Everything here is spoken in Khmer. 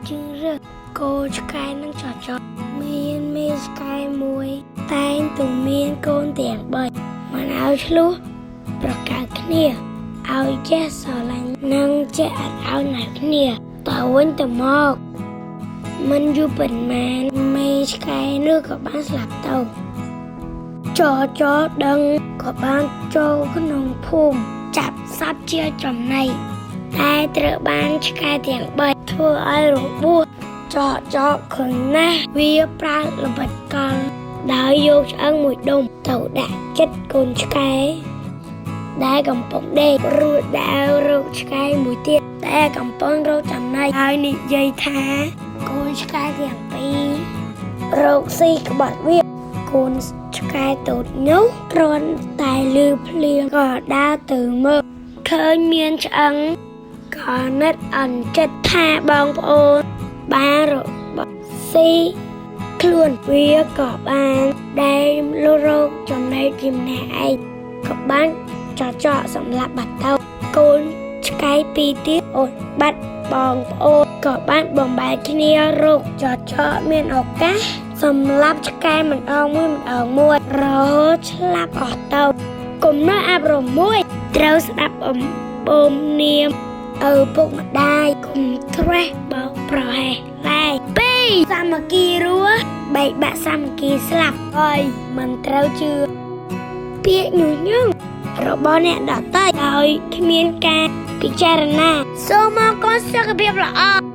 ជើងរើសគោឆ្កែនិងចចកមានមេឆ្កែមួយ តែងតែមានកូនទាំងបីមិនឲ្យឆ្លោះប្រកែកគ្នាឲ្យចេះស្រឡាញ់និងចេះអត់ឲ្យណែគ្នាទៅវិញទៅមកមិនយូរប៉ុន្មានមេឆ្កែនោះក៏បានស្លាប់ទៅចចដឹងក៏បានចូលក្នុងភូមិចាប់សត្វជាចំណីតែត្រូវបានឆ្កែទាំងបីធ្វើឲ្យរបួសចចខឹងណាស់វាប្រើល្បិចកលដោយយកឆ្អឹងមួយដុំទៅដាក់ចិត្តកូនឆ្កែដែលកំពុងដេករួចដើររកឆ្កែមួយទៀតតែកំពុងរកចំណីហើយនិយាយថាកូនឆ្កែទាំងពីររកស៊ីក្បត់វាកូនឆ្កែតូចនោះគ្រាន់តែលឺភ្លៀងក៏ដើរទៅមើលឃើញមានឆ្អឹងក៏នឹកអន់ចិត្តថាបងប្អូនបានរបស់ស៊ីខ្លួនវាក៏បានដែលលរកចំណីជាម្នាក់ឯងក៏បានចចកសម្លាប់បាត់ទៅកូនឆ្កែពីរទៀតអូនបាត់បងប្អូនក៏បានបំបែកគ្នារកចចកមានឱកាសសម្លាប់ឆ្កែម្ដងមួយម្ដងមួយរហូតឆ្លាប់អស់ទៅគំនិតអប់រំមួយត្រូវស្ដាប់អំបូមនាមឪពុកម្ដាយកុំត្រាស់បោកប្រហែសឡើយពីរសាមគ្គីរស់បែកបាក់សាមគ្គីស្លាប់ហើយមិនត្រូវជឿពាក្យញុះញង់របស់អ្នកដទៃដោយគ្មានការពិចារណាសូមអរគុណសុខភាពល្អ។